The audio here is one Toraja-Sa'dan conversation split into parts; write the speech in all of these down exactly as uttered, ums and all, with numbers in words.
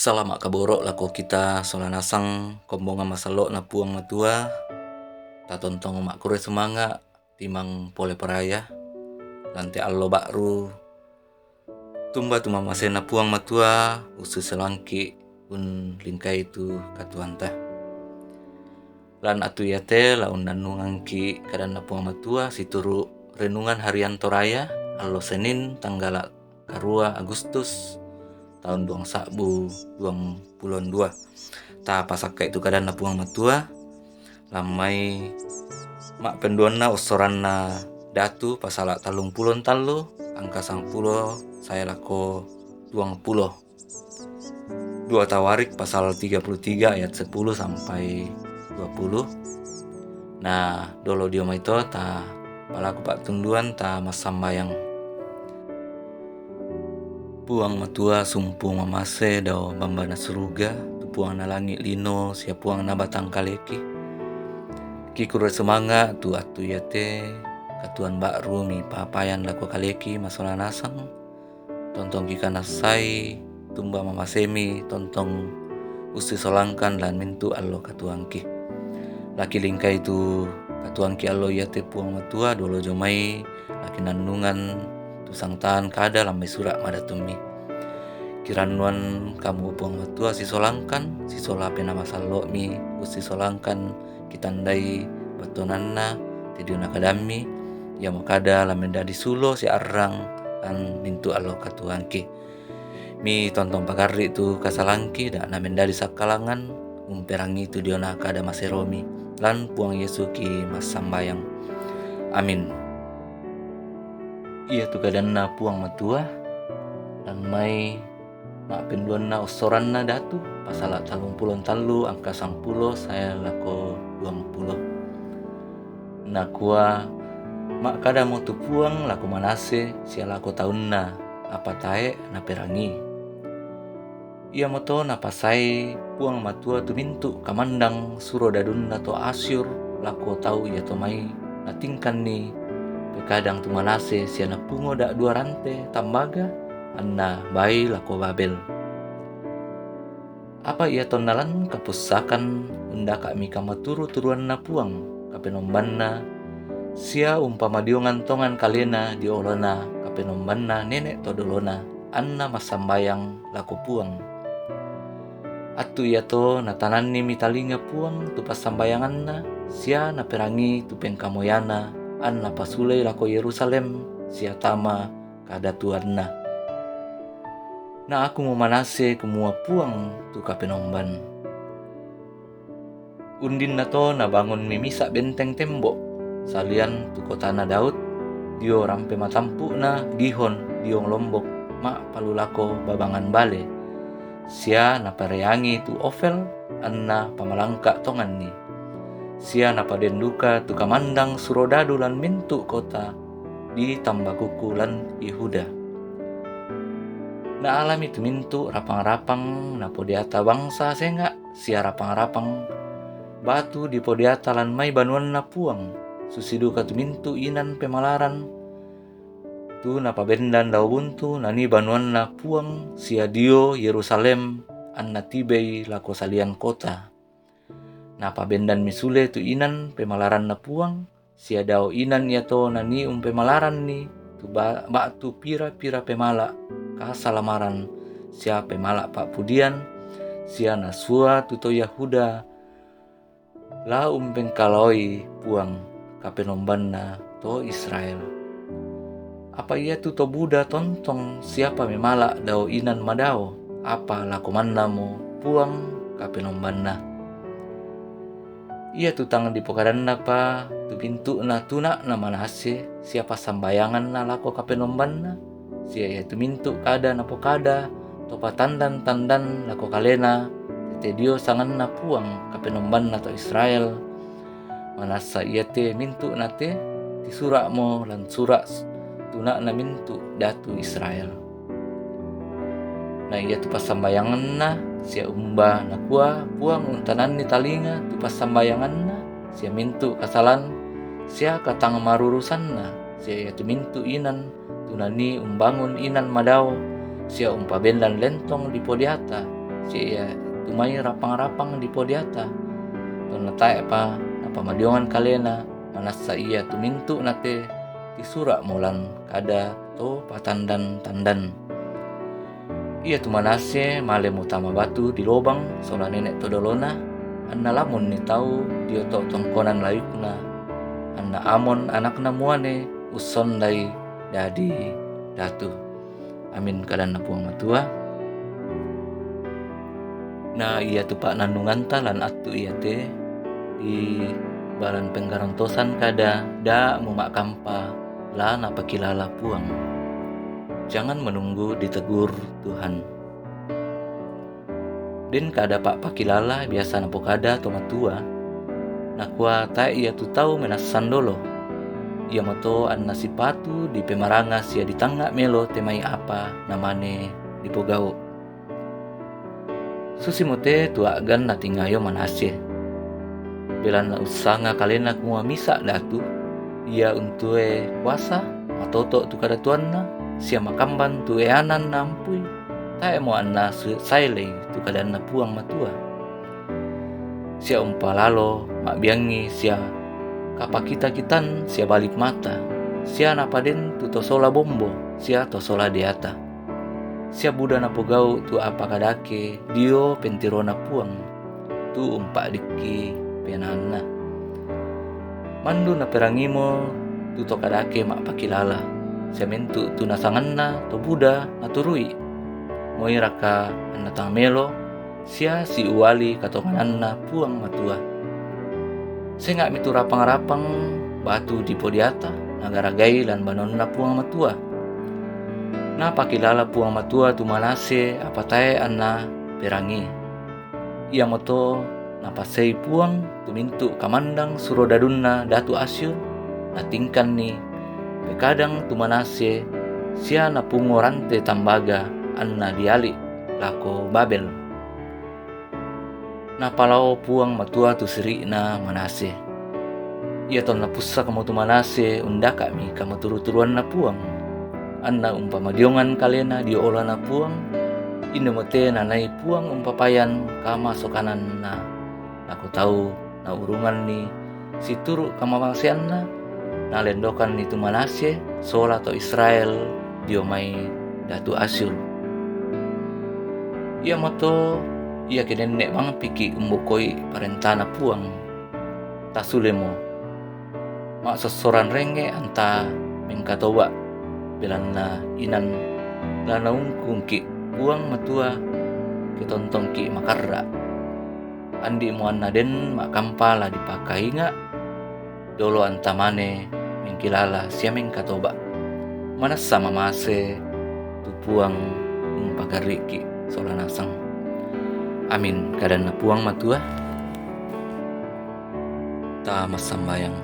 Salama' kaboro' lako kita sola nasang kombongan masallo'na Puang Matua. Tatontong makkurre sumanga' timang pole paraya lante allo ba'ru. Tumba tu mamasenna Puang Matua, ussisolangki' unlingkai tu katuoanta. Lan attu iate la unnannungangki' kadanna Puang Matua situru' renungan harian Toraya allo Senin tanggala' karua Agustus taun duang sa'bu duang pulo dua. Ta pasakka'i tu kadanna Puang Matua, lammai ma'penduanna ossoranna Datu pasala' tallung pulo tallu angka sampulo sae lako duang pulo. Dua Tawarik pasal tiga puluh tiga ayat sepuluh sampai dua puluh. Nah, dolo dio mai to ta palaku pa'tunduan, ta massambayang. Puang Matua sumpu mamase dao Bambana suruga, tu Puangna langi' lino sia Puangna batang kaleki. Kikurre sumanga' tu attu iate katuoan ba'ru mipapayang lako kaleki masola nasang. Tontongki kanassai, tumba mamasemi, tontong ussisolangkan lan mintu' allo katuoangki. Laki lingkai tu katuoangki allo iate Puang Matua, dolo jomai laki nannungan tu sangtaan kada lammai sura' madatummi. Kirannuan kamu Puang Matua sisolangkan, sisola Penaa Masallo'mi ussisolangkan, kitandai battuananna te diona kadammi, iamo kada la mendadi sulo siarrang lan mintu' allo katuoangki. Mi tontong pagarri' tu kasalangki, da' na mendadi sakkalangan umperangi tu diona kada maseromi, lan Puang Yesu ki massambayang. Amin. Iatu kadanna Puang Matua, lan mai ma'penduanna ossoranna Datu, pasala' tallung pulo tallu angka sampulo sae lako duang pulo. Nakua, ma'kadamo tu Puang lako Manase sia lako taunna, apa tae' naperangi. Iamoto napasae Puang Matua tu mintu' kamandang surodadunna to Asyur lako tau iato mai natingkanni pekadang tu Manase sia napungo da'dua rante tambaga anna bai lako Babel. Apa iatonna lan kapussakan undaka'mi kamaturu-turuanna Puang Kapenombanna, sia umpamadiongan tongan kalena dio olona Kapenombanna nene' to dolona, anna massambayang lako Puang. Attu iato natanannimi talinga Puang tu passambayanganna, sia naperangi tu pengkamoyana, anna pasulei lako Yerusalem sia tama kadatuanna. Naakumo Manase kumua Puang tu Kapenomban. Undinna to nabangunmi misa' benteng tembo', salian tu kotana Daud, dio rampe matampu'na Gihon dio lombok ma'palu lako babangan bale, sia napareangi tu Ofel, anna pamalangka' tonganni, sia napaden duka tu kamandang surodadu lan mintu' kota ditambakukku lan Yehuda. Naalami tu mintu' rapang-rapang napodeata bangsa senga' sia rapang-rapang batu dipodeata lan mai banuanna Puang, susi duka tu mintu' inan pemalaran tu napabendan dao buntu nanii banuanna Puang sia dio Yerusalem, anna tibei lako salian kota. Napabendanmi sule tu inan pemalaranna Puang, sia dao inan iato nanii umpemalaranni tu ba-, ba'tu pira-pira pemala' kasalamaran sia pemala' pa'pudian, sia nasua tu to Yahuda la umpengkalaoi Puang Kapenombanna to Israel. Apa iatu to buda tontong siapa memala' dao inan madao, apa lako mannamo Puang Kapenombanna. Iatu tang dipokadanna pa tu mintu'na tuna'na Manase sia passambayanganna lako Kapenombanna, sia iatu mintu' kada napokada to patandan-tandan lako kalena, tete dio sanganna Puang Kapenombanna to Israel, manassa iate mintu'na te tisura'mo lan sura' tuna'na mintu' datu Israel. Na iatu passambayanganna sia umba nakua Puang untananni talinga tu passambayanganna sia mintu' kasalan sia katangmarurusanna, sia iatu mintu' inan tu nanii umbangun inan madao sia umpabendan lentong dipodeata sia iatu mai rapang-rapang dipodiata. Tonna tae'pa napamadiongan kalena, manassa iatu mintu' nate tisura' molan kada to patandan-tandan. Iatu Manasye malemo tama batu di lobang sola nene' to dolona, anna lamonni tau dio to tongkonan layukna, anna Amon anakna muane ussondai dadi datu. Amin, kadanna Puang Matua. Na iatu pa'nannunganta lan attu iate, di balan penggarantosan kada, da' muma'kampa la napakilala Puang. Jangan menunggu ditegur Tuhan. Den kada pa'pakilala biasa napokada to matua, nakua tae' iatu tau menassan dolo. Iamoto anna sipatu dipemaranga sia ditangnga' melo te mai apa namane dipogau'. Susimote tu a'gan natingayo Manasye. Belanna ussanga kalena kumua misa' datu, ia untue kuasa, matoto' tu kadatuanna, sia makamban tu eanan naampui, tae'mo anna su-, saelei tu kadanna Puang Matua. Sia umpalalo ma'biangi sia kapakita-kitan sia balik mata, sia napaden tu to sola bombo sia to sola deata. Sia buda napogau' tu apa kadake dio pentirona Puang, tu umpa'dikki penaanna. Mandu naperangimo tu to kadake ma'pakilala, sia mintu' tu nasanganna to buda naturui. Moiraka anna tang melo, sia siuali katongananna Puang Matua. Senga'mi tu rapang-rapang batu dipodiata, nagaragai lan banonna Puang Matua. Napakilala Puang Matua tu Manasye apa tae' anna perangi. Iamoto napasei Puang tu mintu' kamandang surodadunna datu Asyur, natingkanni pekadang tu Manasye, sia napungo rante tambaga anna diali' lako Babel. Napalao Puang Matua tu siri'na Manasye. Ia tonna pussakmo tu Manasye, undaka'mi kamaturu-turuanna Puang, anna umpamadiongan kalena dio olona Puang, indemote nanai Puang umpapayan kamasokananna lako tau naurunganni situru' kamamaseanna, nalendokanni tu Manasye sola to Israel dio mai datu Asyur. Iamoto iake nenne' bangpiki' umbokoi parentana Puang, tasulemo ma'sossoran rengnge' anta mengkatoba', belanna inan la naungkungki' Puang Matua ke tontongki' makarra'. Andi' muanna den ma'kampa la dipakainga', dolo anta mane mengkilala sia mengkatoba'. Manassa mamase tu Puang umpagarri'ki' sola nasang. Amin, kadanna Puang Matua. Ta massambayang.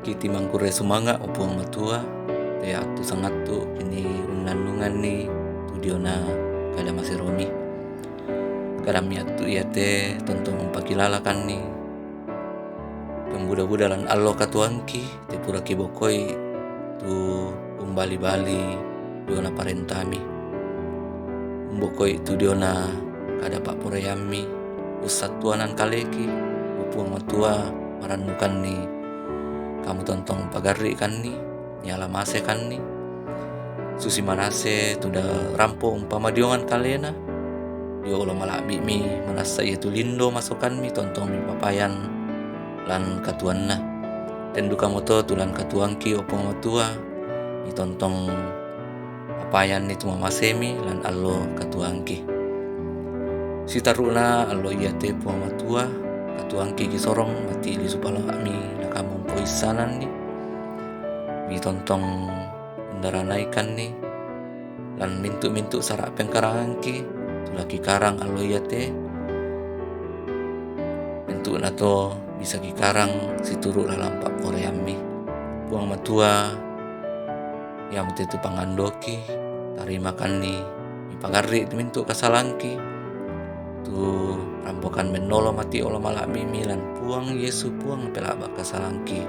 Kiti mangkurre sumanga', o Puang Matua, te attu sangattu kini unnannunganni tu diona kada maseromi. Kadammi attu iate tontong umpakilalakanni pembuda-buda lan allo katuangki, te pura kibokoi tu umbali-bali diona parentami. Umbokoi tu diona kada pa'poraiammi, ussattuanan kaleki, o Puang Matua, marannukanni kamu tontong umpagarri'kanni, niala masekanni. Susi Manase tu da rampo umpamadiongan kalena dio olo mala'bi'mi, manassa ia tu lindo masokanmi tontong mipapayan lan katuanna. Ten dukamoto tu lan katuangki, o Puang Matua, mitontong papayanni tu mamasemi lan allo katuangki. Sitarru'na allo iate, Puang Matua, katuangki kisorong mati' lisu pala'mi, nakamu umpoissananni. Mitontong undaranaikanni lan mintu'-mintu' sara' pengkarangangki tu la kikarang allo iate. Mintu'nato bisa kikarang situru' lalan pa'poraiammi. Puang Matua, iamote tu pangandoki, tarimakanni mipagarri' mintu' kasalangki, tu rampokan mennolo mati' olo mala'bi'mi lan Puang Yesu, Puang pela'ba' kasalangki,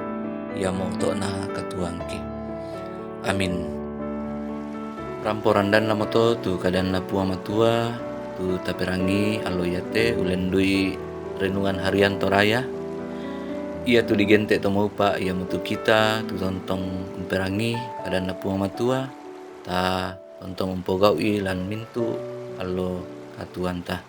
iamo oto'na katuangki. Amin. Rampo randannamoto tu kadanna Puang Matua, tu taperangi alo iate ulendui renungan harian Toraya. Ia tu digente' to maupa' iamotu kita tu tontong umperangi kadanNa Puang Matua, ta tontong umpogau'i lan mintu' alo katuoanta.